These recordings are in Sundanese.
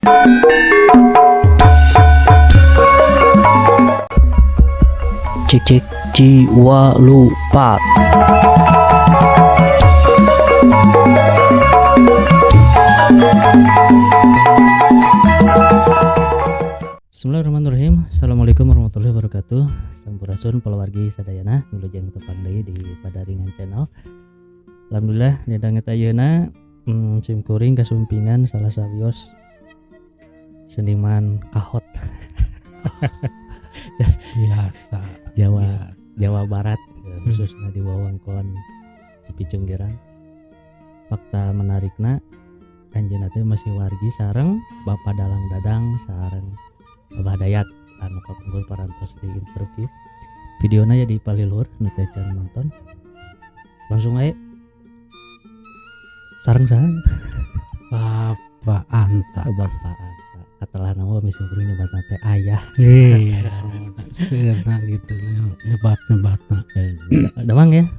Cik cik jiwa lupa. Bismillahirrahmanirrahim. Assalamualaikum warahmatullahi wabarakatuh. Sampurasun palawargi sadayana, wilujeng tepang deui di Padaringan Channel. Alhamdulillah danget ayeuna sim kuring kasumpingan salah sawios seniman kahot. Biasa. Jawa Biasa. Jawa Barat, khususnya di wewengkon Cipicung Girang. Fakta menarikna, anjeunna teh masih wargi sareng Bapak Dalang Dadang sareng Abah Dayat anu kapungkur parantos di interview. Videona ya di paliluhur, nu teu can nonton. Langsung aja sareng saha? Bapak Anta. Oh, Bapak Anta. Katelah nama misi kuring nyebatna teh ayah. Iya, seueurna gitu nyebat-nyebatna. Damang ya?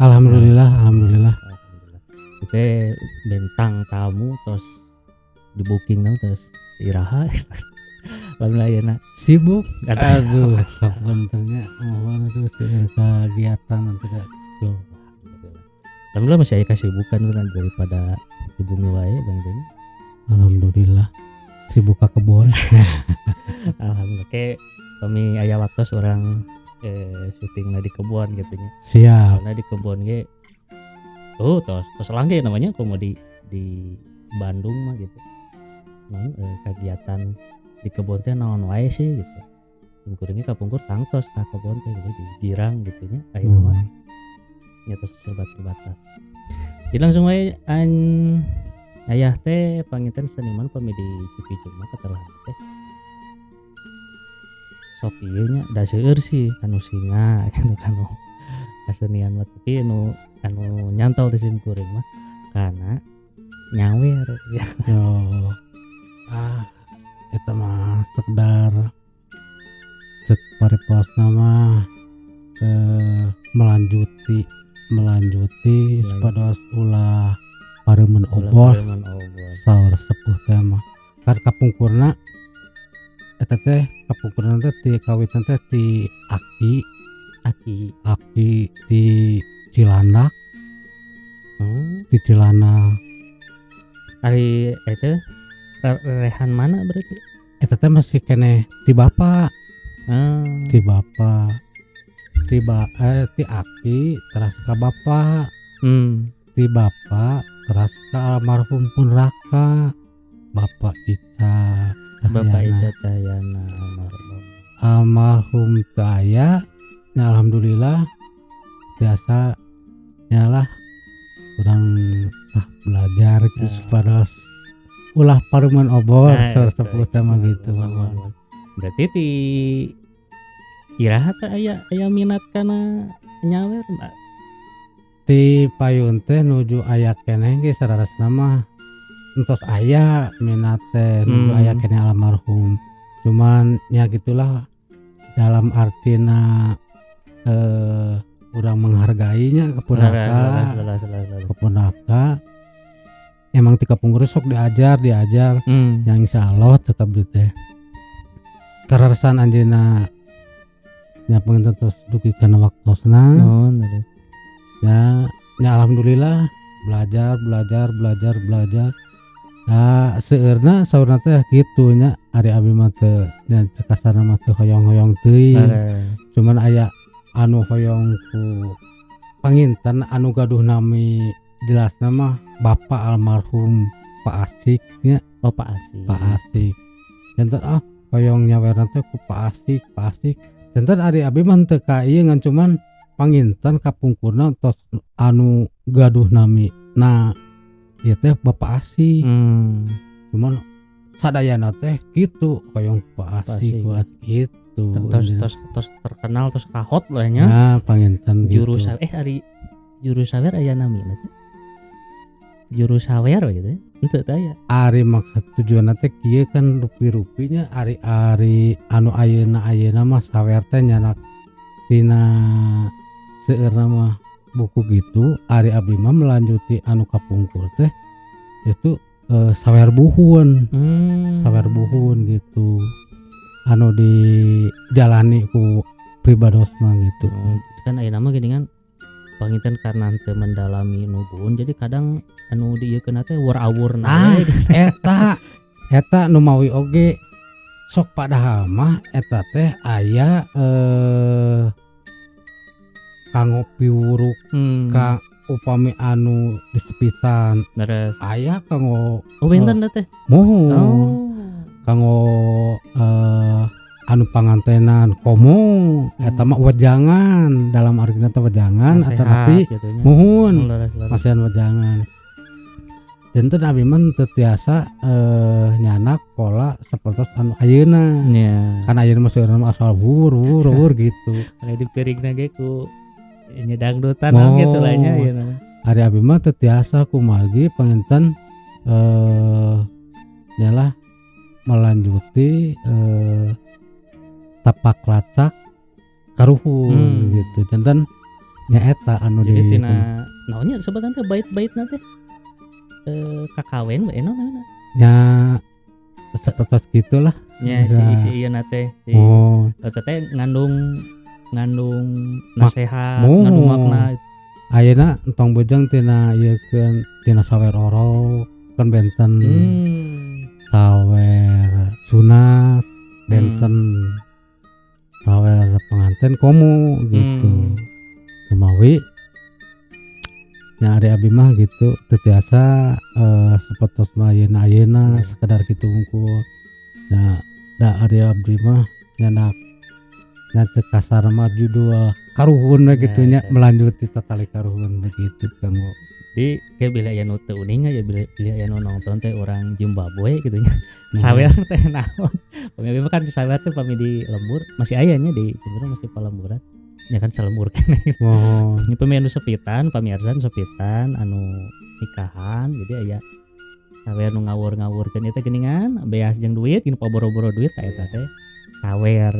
Alhamdulillah, alhamdulillah. Alhamdulillah. Kita bintang tamu terus di booking na terus iraha. Alhamdulillah ya nak. Sibuk. Aduh. Aduh, sok benternya mohon itu seueur kegiatan nanti ka. Loh, alhamdulillah. Alhamdulillah masih aya kasibukan urang daripada di bumi wae bang teh. Alhamdulillah. Sibuk ka kebon. Alhamdulillah. Ke kami aya waktu orang syutingna di kebon gitu nya. Siap. Soalnya di kebon ge oh tos tos langge namanya komo di Bandung mah gitu. Naon kegiatan di kebon teh naon wae sih gitu. Kuringnya kapungkur tangtos ka kebon teh gitu di girang gitu nya. Ayeuna mah nya tos serba terbatas. Jadi langsung wae an ayah teh panginten seniman pami di Cipicung mah katelah teh. Sok ieu nya da seueur sih kanu singa gitu kanu kasenian mah, tapi anu anu nyantol di sim kuring mah karena nyawer ya. Oh. Ah, eta mah sekedar cek paripasna mah melanjuti melanjuti Melanjut. Supados ulah pareumeun Ulah obor. Pareumeun obor. Saur sepuh teh mah kan kapungkurna eta teh kapungkurna teh ti kawitan teh ti aki. Aki. Aki ti Cilandak. Ti Cilandak. Ari itu rehan mana berarti? Eta teh masih keneh ti bapak. Ti bapak ti ba ti aki teras ka bapak. Ti bapak teras ka almarhum pun raka Bapak Ica Bapak Cahyana. Ica Cahyana almarhum. Almarhum teu aya nya, alhamdulillah biasa nyalah urang tah belajar gitu supados ulah pareumeun obor. Nah, saur eta, sepuh teh mah gitu. Mohon. Berarti ti iraha teh aya aya minat kana nyawer, Mbak? Ti payun teh nuju aya keneh ge sararesna mah entos aya minat teh nuju aya keneh almarhum, cuman ya gitulah dalam artina urang menghargainya ke punaka. Leres, leres, leres, leres. Ke punaka emang ti kapungkur sok diajar diajar. Yang insya Allah tetap teh kararesan anjeunna nya panginten tos dugi kana waktosna. Nuhun, terus. Ya ya alhamdulillah belajar belajar belajar belajar. Nah, seueurna saurna teh kitu nya, ari abi mah teu nya cek kasarna mah teu hoyong-hoyong teuing. Cuman aya anu hoyong ku panginten anu gaduh nami jelasna mah bapak almarhum Pak Asik nya. Oh, Pak Asik. Pak Asik janten ah hoyong nyawerna teh ku Pak Asik, Pak Asik janten ari abi mah teu ka ieu ngan cuman panginten kapungkurna tos anu gaduh nami nah ieu teh Bapak Asik. Cuman sadayana teh kitu hoyong Pak Pak Asik, Asik. Pak Asik gitu. Terus terus terus terkenal terus kahot lah nya. Nah, panginten gitu. Juru sawer ari juru sawer aya namina teh? Juru sawer gitu ya. Henteu teh aya. Ari maksud tujuanna teh kieu kan rupi-rupinya ari-ari anu ayeuna-ayeuna mah sawer teh nyanak tina seueurna mah buku gitu, ari abdi mah melanjuti anu kapungkur teh itu. Sawer buhun. Sawer buhun gitu anu dijalani ku pribados mah gitu. Oh, kan ayeuna mah geuningan panginten karena teu mendalami nu buhun, jadi kadang anu diieukeun teh wur-awurna Ah, we. Eta eta nu mawi oge sok, padahal mah eta teh aya kanggo piwuruk ka upami anu disepitan. Leres. Aya kanggo Oh, benten teh. Muhun. Oh. Kanggo anu pangantenan komo eta mah wejangan, dalam artinya teh wejangan Nasehat atanapi gitu nya. muhun. Oh, leres, leres. Masihan wejangan. Janten abi mah teu tiasa nyanak pola sapertos anu ayeuna. Kan ayeuna mah seueurna mah asal wur wur wur gitu. Aya di piringna ge ku nyedangdutan naon gitu lah nya ieu mah. Ari abi mah teu tiasa kumargi panginten nyalah melanjuti tapak lacak karuhun gitu. Janten nyaeta anu Jadi di tina naonnya sebutan teh bait-baitna teh kakawen we naon namina? Nya seperti gitulah. Nya si Ya. si ieu na teh si Oh, eta teh ngandung ngandung nasehat, Muhun. ngandung makna. Ayeuna entong bujang tina ieu keun tina sawer orok kan benten, sawer sunat benten, sawer pengantin komo gitu. Semawi nya ari abi mah gitu teu tiasa sapertos mah ayeuna ayeuna sekedar gitu wungkul. Nya da ari abdi mah nyanak nya cek kasar mah judul karuhun we gitu nya, melanjuti tatali karuhun begitu kanggo. Di kayak bila aya nu teu uninga ya, bila bila aya nu nonton teh orang Zimbabwe gitu nya. Sawer teh naon? Pami abi mah kan sawer teh pami di lembur masih aya nya, di sebenarnya masih palemburan. Ya kan salembur keneh. Muhun. Nya pami anu sepitan, pamiarsa nu sepitan anu nikahan, jadi aya sawer nu ngawur-ngawurkeun ieu teh geuningan beas jeung duit gini, paboro-boro duit tah eta teh sawer.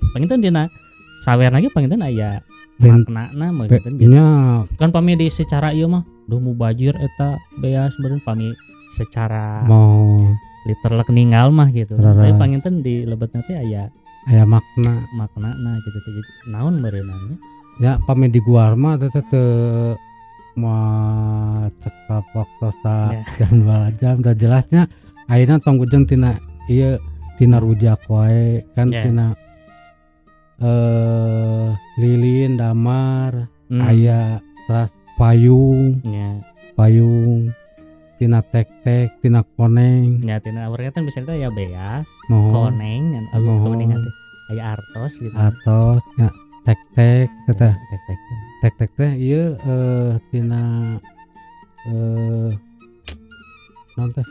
Panginten dina sawerna ge panginten aya maknana mah gitu. Nya. Kan pami di secara ieu mah duh mubajir eta beas meureun pami secara mau literal ninggal mah gitu. Rara. Tapi panginten di lebetna teh aya aya makna. Maknana gitu teh. Jadi naon meureunna nya? Ya pami di guar mah teh teu moal cekap waktu sa jam 2 jam udah jelasnya. Ayeuna tong gujeng tina ieu, tina rujak wae kan, tina lilin damar, aya teras payung, payung tina tek-tek, tina koneng. Ya tina awurnya kan biasanya teh aya beas, Muhun. Koneng kan anu Muhun. koneng teh aya artos gitu. Atos nya tek-tek teh teh. Tek-tek. Tek-tek teh ieu tina naon teh,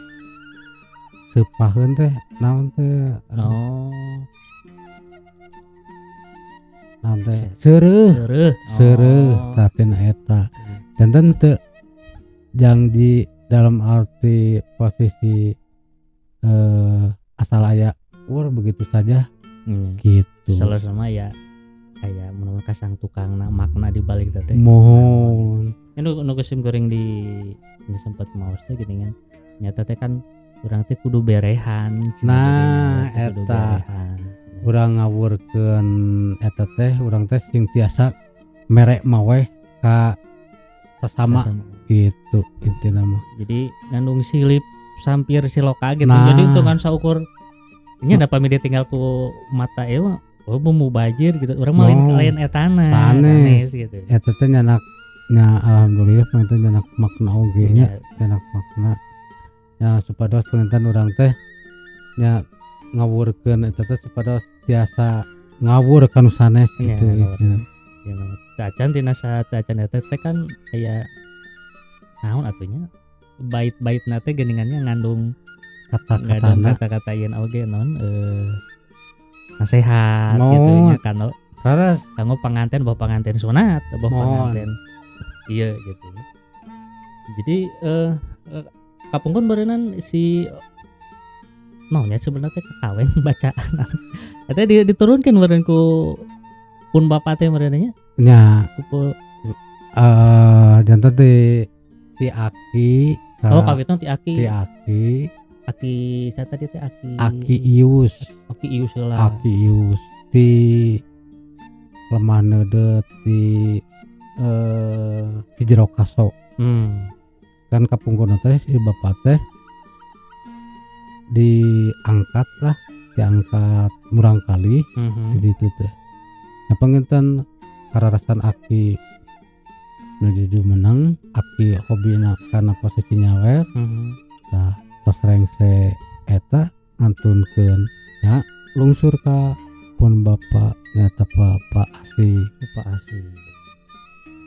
seupaheun teh naon teh? Oh, Naon teh, seureuh. Seureuh. Seureuh. Oh. Tah tina eta janten teu jang di dalam arti posisi asal aya ur begitu saja gitu. Salah ya kayak menurut kasang tukangna makna di balik teh. Muhun. Nu nu geus goreng di ini sempat maos teh gini kan. Nyata teh kan urang teh kudu berehan cenah. Nah, geuningan, teh kudu eta. berehan. Urang ngawurkeun eta teh, urang teh sing tiasa mere maweh ka sesama. Sasama. Gitu intina mah. Jadi ngandung silip sampir siloka gitu. Nah. Jadi itu kan saukur nya da pami ditinggal ku mata ieu mah, oh mubajir gitu. Urang mah lain Oh. lain etana. Sanes. Gitu. Eta teh nyanak nya alhamdulillah panginten nyanak makna oge nya, nyanak makna nya supados panginten urang teh nya ngawurkeun eta teh supados tiasa ngawur ka nu sanes Nya, gitu ngawur. istilahna. Ya, teu acan tina saat teu acan eta teh kan aya naon atunya bait-baitna teh geuningannya ngandung ngandung kata-katana kata-kata ieu oge naon nasehat gitu Mohon. nya kanggo Raras. Kanggo panganten, boh panganten sunat boh Mohon. panganten iya gitu. Jadi kapungkur berenang si naonnya sebenarnya teh kakawen bacaan eta diturunkeun meureun ku pun bapak teh meureun nya. Nya. Ku Janten di aki Oh, kawitna ti aki. Ti aki. Aki saya tadi teh aki. Aki Ius. Aki Ius heula. Aki Ius ti Lemah Neudeut di di Jero Kaso. Kan kapungkurna teh si bapak teh diangkat lah, diangkat murangkalih di ditu teh. Nah, panginten kararasan aki nu jumeneng, aki hobina karena posisi nyawer. Tah, tos rengse eta ngantunkeun nya lungsur ka pun bapak nyata Pak Asi. Pak Asi.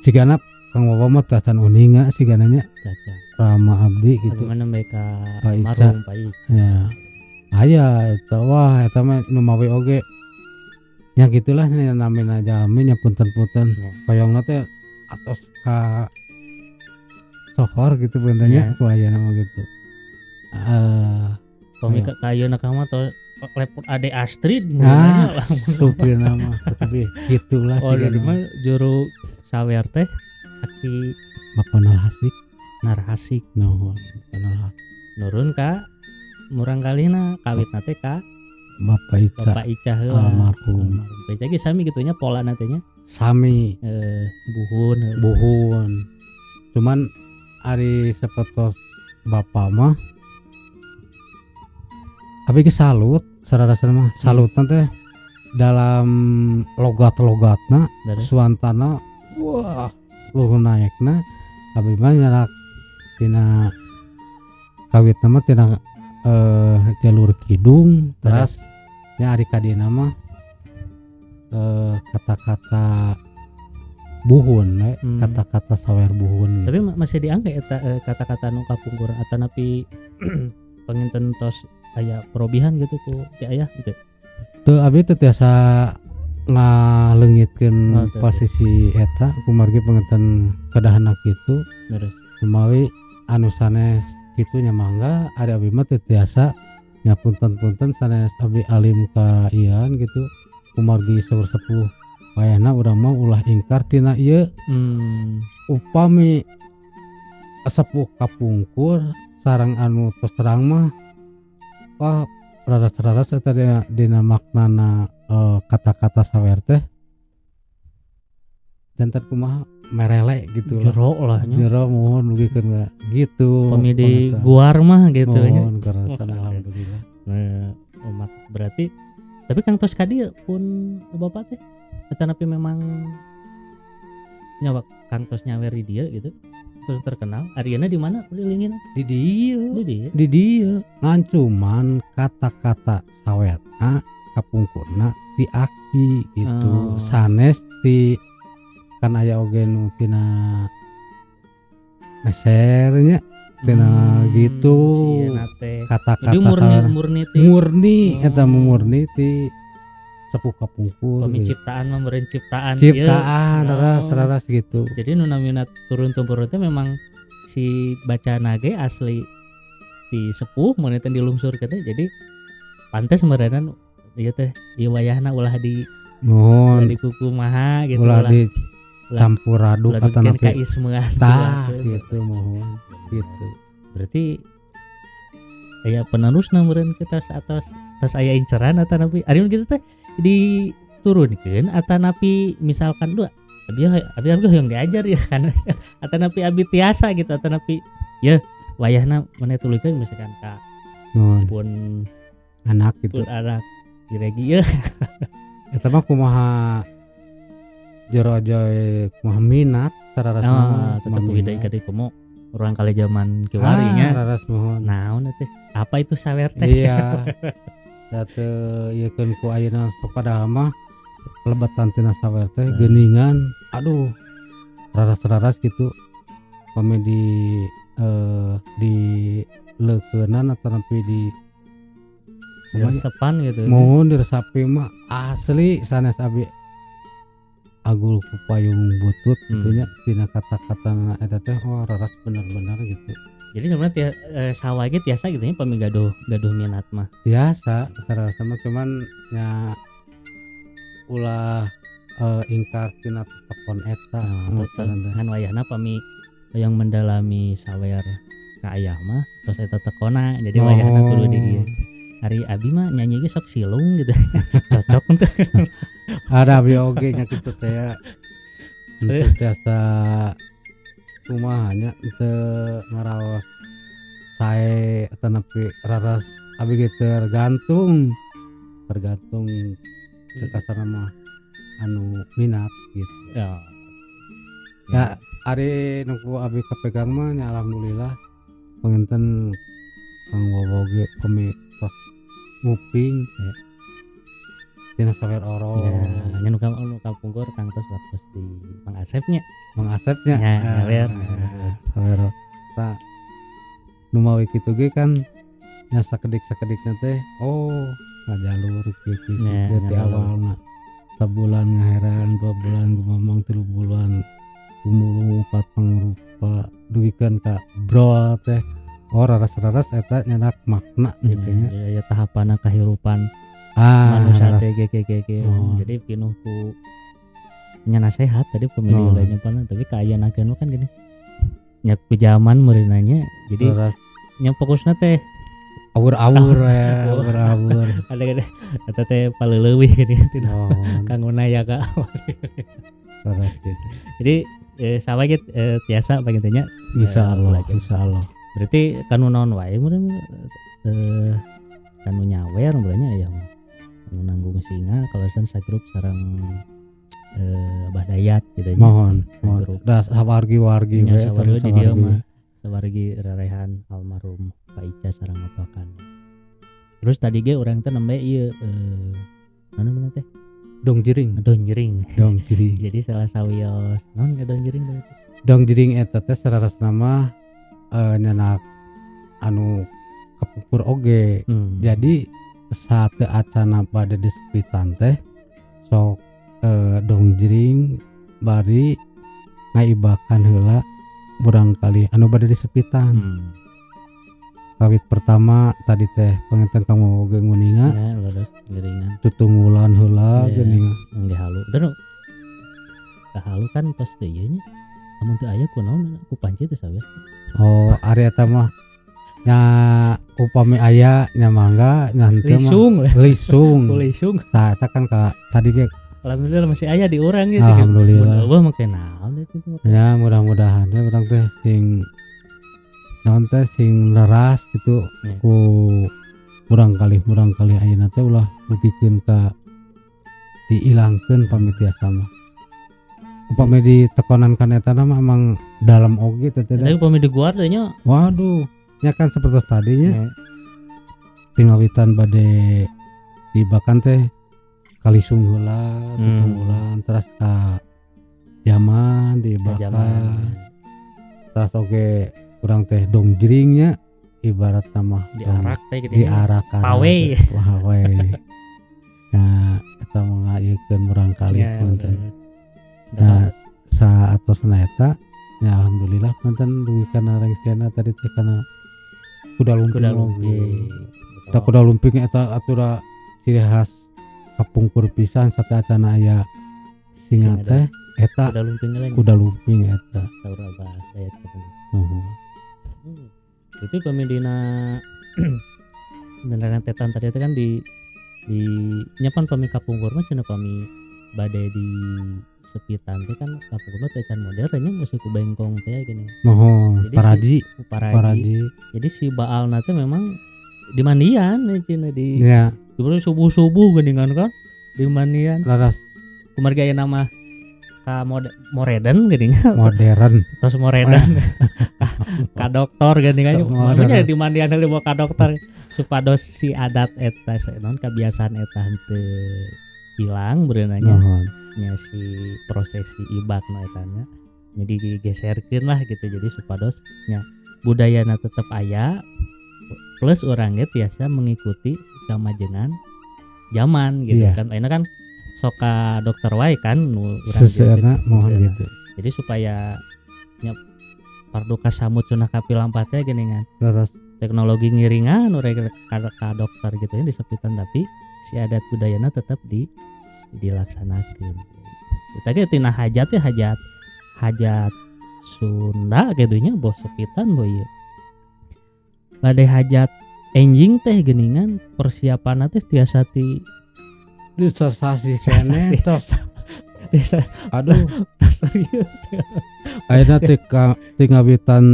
Sigana Kang Wawa mah teu acan uninga sigana nya. Caca. Rama abdi gitu. Bagaimana mereka Pak Ica. Almarhum Pak Ica. Ya. Aya eta, wah eta mah nu mawi oge. Ya gitulah nya namina jalmi nya punten-punten. Hoyongna teh atos ka sohor gitu punten nya ku ayeuna mah gitu. Pami ka ayeuna ka mah to lepot Ade Astrid nah, supirna mah tapi gitulah oh, sigana. Oh, mah juru sawer teh aki Bapak Narhasik. Narhasik. Nuhun, Bapak Narhasik. Nurun ka murangkalihna kawitna teh ka Bapak Ica. Bapak Ica heula. Almarhum. Bapak Ica ge sami kitu nya polana teh nya. Sami. Buhun. Buhun. Cuman ari sapertos bapak mah abi ge salut sararasana mah. Salutna teh dalam logat-logatna suantana wah luhur naekna abi mah nyarak tina kawitna mah tina jalur kidung terus nya ari kadina mah kata-kata buhun kata-kata sawer buhun gitu. Tapi masih diangge eta kata-kata nu kapungkur atanapi panginten tos aya perobihan gitu ku ti ayah gitu. Teu abi teu tiasa ngaleungitkeun posisi eta kumargi panginten kedahna kitu. Terus kumawi anu sanes kitu nya mangga ari abi mah teu tiasa nya punten-punten sanes abi alim ka ieu gitu kumargi saur sepuh wayahna urang mah ulah ingkar tina ieu. Upami sepuh kapungkur sareng anu tos terang mah wah raras-raras eta dina maknana kata-kata sawer teh janten kumaha merele gitu lah. Jero lah nya. Jero mohon dugikeun ka gitu. Pami di guar mah gitu nya. Mohon karasan alhamdulillah. Umat berarti tapi kang tos ka dieu pun bapak teh tetapi memang nyawa kang tos nyawer di dieu gitu. Terus terkenal Ariana di mana ulilingina? Di dieu. Di dieu. Di dieu. Ngan cuman kata-kata sawerna kapungkurna ti aki gitu. Sanes ti kan aya oge nu tina mesernya tina gitu. Kata-kata murni, murni ti murni eta murni ti sepuh kapungkur. Pami ciptaan mah meureun ciptaan ciptaan raras gitu. Jadi nu namina turun temurun teh memang si bacana ge asli di sepuh mun teh dilungsurkeun teh jadi pantes meureunnan ieu teh ieu wayahna ulah di nuhun ulah di kukumaha gitu ulah di campur aduk atanapi kaismean tah gitu mohon gitu. Berarti aya penerusna meureun kita atas tos aya inceran atanapi ari mun kitu teh diturunkeun atanapi misalkan dua abi abi hoyong diajar ya kan atanapi abi tiasa gitu atanapi ya wayahna maneh tuluykeun misalkan ka pun anak gitu pun anak diregi ya eta mah kumaha jero aja kumaha minat sararasna tetep hidai ka deui komo urang kali zaman kiwari nya raras mohon naon teh apa itu sawer teh iya da teu ieukeun ku ayeuna sok padahal mah lebetan tina sawer teh geuningan aduh raras-raras gitu pami di di leukeunan atanapi di diresepan gitu mohon diresapi mah asli sanes abi agul ku payung butut gitu nya tina kata-katana eta teh oh raras bener-bener gitu. Jadi sebenarnya sawah ge tiasa gitu nya pami gaduh minat mah. Tiasa sarasa mah cuman nya ulah ingkar tina tetekon eta ngan wayahna pami yang mendalami sawer Ka ayah mah tos eta tekona, jadi wayahna kudu di ieu. Ari abi mah nyanyi ge sok silung gitu. Cocok henteu? Ada abi oge nya kitu teh ya. Henteu tiasa kumaha nya, teu ngaraos sae atanapi raras, abi ge tergantung tergantung cek kasarna mah anu minat gitu. Ya, ari nu ku abi kapegang mah nya alhamdulillah panginten Kang Wowo ge pami tos nguping tina sawer orong. Ya, nya nu kapungkur tangtos waktu di Mang Asep nya. Mang Asep nya. Ya, nyawer. Sawer. Tah, nu mawi kitu ge kan nya sakedik-sakedikna teh, oh, ngajalur kieu kieu kieu ti awalna. Sabulan ngaherang, 2 bulan gumamang, 3 bulan gumulung, 4 pangrupa, dugikeun ka brol teh. Oh, raras-raras eta nyenak makna gitu nya. Jadi aya tahapanna kahirupan manusia teh ge ge ge ge. Jadi pinuh ku nya nasehat tadi pemilih nya pana, tapi kaayanakeun mah kan gini. Nya ku zaman meureunna nya. Jadi nya fokusna teh Awur-awur ya, awur-awur. Ada gede eta teh paleuwih gini tina kanggo naya ka. Raras gitu. Jadi sawa ge tiasa panginten nya. Insyaallah, Belajar. Insyaallah. Berarti kanu naon wae meureun, kanu nyawer meureun nya aya mah. Kanu nanggung singa kalasan sagrup sareng Abah Dayat gitu nya. Mohon, mohon. Grup. Da sawargi-wargi Nya we sawargi eta di dieu sawargi. Mah. Sawargi rerehan almarhum Pak Ica sareng apakan. Terus tadi ge urang teh nembe ieu, naon namanya teh? Dong jiring. Dong jiring. Dong jiring. Jadi salah sawios naon ge dong jiring teh? Dong jiring eta teh sararesna mah nyanak anu kapungkur oge. Jadi sate acana bade disepitan teh sok dong jiring bari ngaibakan heula murang kali anu bade disepitan. Kawit pertama tadi teh panginten kamu oge nguninga. Ya, leres ngiringan. Tutunggulan heula geuning. Engge halu. Terus halu kan tos teu ieu nya. Lamun teu aya kunaon ku panci teh sawios. Oh, ari eta mah nya upami aya nya mangga, nya henteu mah Lisung lah. Lisung. Ku lisung. Tah, eta kan ka tadi ge. Alhamdulillah masih aya di urang ge. Alhamdulillah. Mun euweuh make naon deui kitu mah. Ya mudah-mudahan we urang teh sing naon teh sing leras gitu ku murang kali ayeuna teh ulah dugikeun ka diilangkeun pami tiasa mah. Upami ditekonan kana eta mah emang dalam oge teh teh. Tapi upami di guar teh nya. Waduh, nya kan seperti tadinya. Nya. Tingawitan bade dibakan teh kalisung heula, tutunggulan, terus ka jaman dibakan. Jaman. Terus oge urang teh dong jiringnya ibarat mah Diarak teh gitu nya. Diarak. Pawe. Pawe. Nah, eta mah ngayekeun murang kali punten. Nah, saatosna eta ya alhamdulillah punten dugi kana rengseana tadi teh kana kuda lumping Kuda oge. Lumping. Tah, kuda lumping eta atuh ciri khas kapungkur pisan, sateuacana aya singa Singa. Teh eta Kuda lumping lah nya. Kuda lumping eta. Saur Abah Dayat kapungkur. Nuhun. Itu pami dina beneran tetan tadi itu kan di nya pan pami kapungkur mah cenah pami bade di sepitan teh kan kapungkur mah teh can modern nya, musuh ku bengkong teh gini. Mohon. Jadi si Paraji. Ku paraji. Paraji. Jadi si Baalna teh memang di mandian ya cenah di subuh-subuh geuningan kan di mandian. Laras. Kumargi aya nama ka moreden geuning. Modern. Terus moreden ka dokter geuning kan. Modern. Makanya di mandian heula bawa ka dokter supados si adat eta naon kebiasaan eta henteu hilang beureunan nya. Mohon. Nya si prosesi ibak nu eta nya jadi digeserkeun lah gitu, jadi supados nya budayana tetep aya plus urang ge tiasa mengikuti kamajengan zaman gitu. Kan ayeuna kan sok ka dokter wae kan nu urang Seseurna gitu. Mohon Seseurna. gitu. Jadi supaya nya parduka samut cenah kapilampah teh geuningan. Teknologi ngiringan urang ka dokter gitu ya disepitan, tapi si adat budayana tetap dilaksanakeun. Eta ge tina hajat ya, hajat hajat Sunda gitu nya, boh sepitan boh ieu. Bade hajat enjing teh geuningan persiapanna teh tiasa ti Sasasi keneh tos. Tiasa. Aduh. Serius. Ayeuna teh ti ngawitan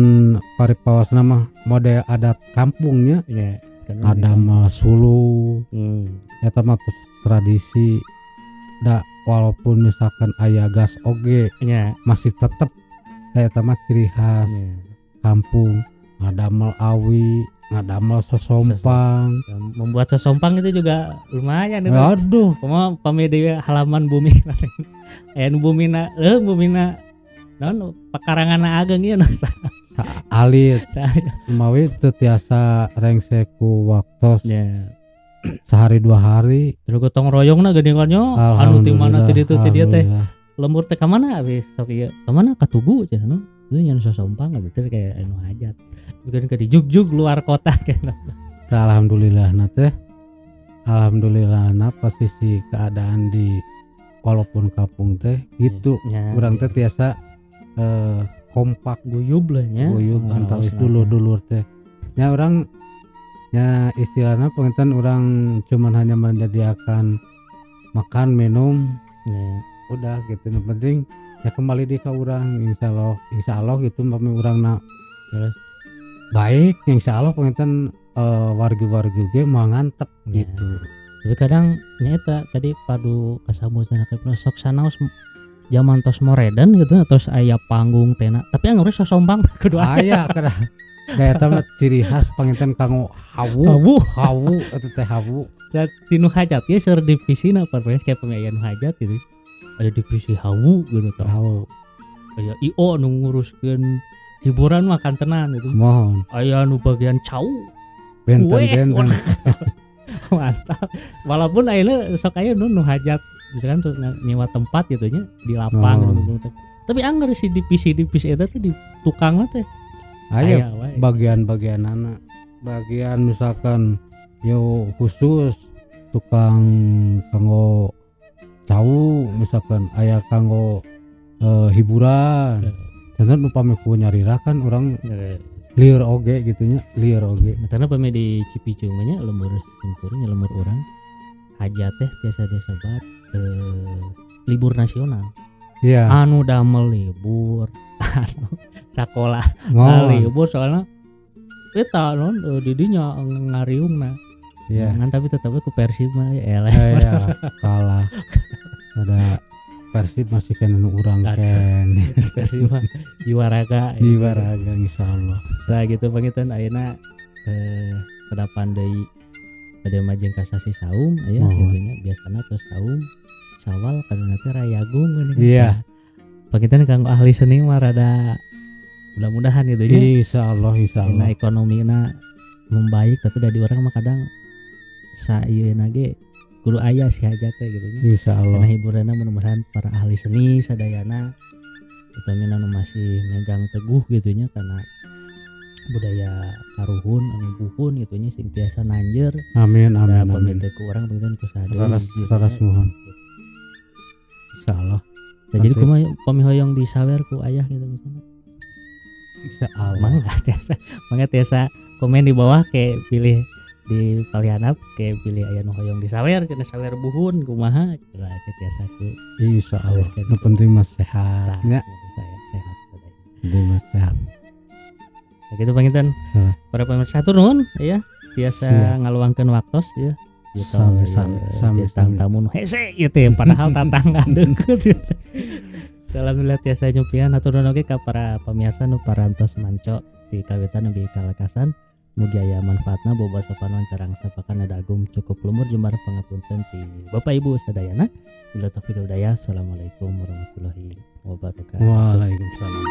paripaosna mah mode adat kampungnya. Ya, kan ada mah suluh. Eta mah tos tradisi da, walaupun misalkan aya gas oge masih tetep da eta mah ciri khas kampung, ngadamel awi, ngadamel sosompang. Membuat sosompang itu juga lumayan itu. Aduh. Kumaha pami di halaman bumi, aya nu bumina leuh, bumina naon, pekaranganna ageng ieu nu Alit. Sa Mawi teu tiasa rengse ku waktos sehari dua hari. Terus gotong royongna geuningan nya, anu ti mana, ti ditu, ti dieu teh. Alhamdulillah. Lembur teh ka mana abis sok ieu, ka mana, ka tugu cenah nu itu nyen sosompang abis teh kayak anu hajat bukan ke di jugjug luar kota kayak. Tah, alhamdulillah na teh, alhamdulillah na posisi keadaan di walaupun kampung teh gitu, urang teh tiasa kompak. Guyub lah nya. Guyub antawis dulur-dulur teh nya, urang nya istilahnya penginten urang cuman hanya menyediakan makan minum, udah gitu. Yang penting ya kembali di ke urang, insya Allah, insya Allah gitu, pami urang na Terus baik, insya Allah penginten wargi-wargi ge mau ngantep gitu. Tapi kadang nyata tadi padu kasambut sana kayak sok sanaos zaman tos modern gitu, tos aya panggung tena, tapi yang harus sosompang kudu aya. Aya kada da eta mah ciri khas panginten kanggo hawu. Hawu. Hawu eta teh hawu. Da tinu hajat ya seur divisina parpes kayak pami aya nu hajat gitu aya divisi hawu gitu tah. Hawu. Aya IO nu nguruskeun hiburan mah kantenan gitu. Mohon. Aya nu bagian cau. Benten. Kue. Benten. Mantap, walaupun ayeuna sok aya nu nu hajat misalkan tuh nyewa tempat gitu nya di lapang gitu, gitu. Tapi angger si divisi divisi eta teh di tukangna teh aya aya wae. Bagian-bagian anak bagian misalkan yo khusus tukang kanggo cau, misalkan aya kanggo hiburan. Janten upami ku nyarira kan urang lieur oge gitu nya, lieur oge. Karena pami di Cipicung mah nya lembur simkuring nya, lembur urang hajat teh tiasa disebat libur nasional. Anu damel libur, anu sakola Mohon. libur, soalnya eta non didinya ngariungna. Ngan tapi tetep we ku Persib mah ya eleh. Iya, kalah. Ada Persib masih kena nu urang. Aduh. Ken. Persib mah jiwa raga. Jiwa raga insyaallah. Nah gitu panginten ayeuna sekedapan deui bade majeng ka sasi saum aya. Mohon. Gitu nya, biasana tos saum Sawal kaduna teh Rayagung geuning. Panginten kanggo ahli seni mah rada mudah-mudahan gitu nya. Insyaallah, insyaallah. Dina ekonomina membaik, tapi dari urang mah kadang sa ieuna ge kudu aya si hajat teh gitu nya. Insyaallah. Karena hiburanna mudah-mudahan para ahli seni sadayana, utamina nu masih megang teguh gitu nya karena budaya karuhun anu buhun gitu nya, sing tiasa nanjer. Amin, amin, Da amin. pami teu ku urang panginten ku saha deui Raras, gitu raras nya. mohon. Insyaallah. Nah, jadi Nanti. kumaha pami hoyong disawer ku ayah gitu misalnya? Insyaallah. Mangga tiasa, mangga tiasa komen di bawah, kayak pilih di palihanap, kayak pilih aya nu hoyong disawer cenah, sawer buhun kumaha lah, kayak tiasa ku Insyaallah. sawerkeun. Nu penting mah sehat Tah, nya. saya sehat sadaya. Penting mah sehat. Nah, gitu panginten. Terus. Para pemirsa hatur nuhun ya tiasa Siap. ngaluangkeun waktos ya. Gitu, Sami-sami, ya, sami-sami. bintang tamu nu hese ieu teh padahal tatangga deukeut ieu teh. Alhamdulillah tiasa nyupian, hatur nuhun oge ka para pemirsa nu parantos manco di kawitan ugi kalekasan. Mugi aya manfaatna, bobasa panon carang sapakan ada agum cukup lumur jembar pangapunten ti Bapak Ibu sadayana. Bila taufik wal hidayah. Assalamualaikum warahmatullahi wabarakatuh. Waalaikumsalam.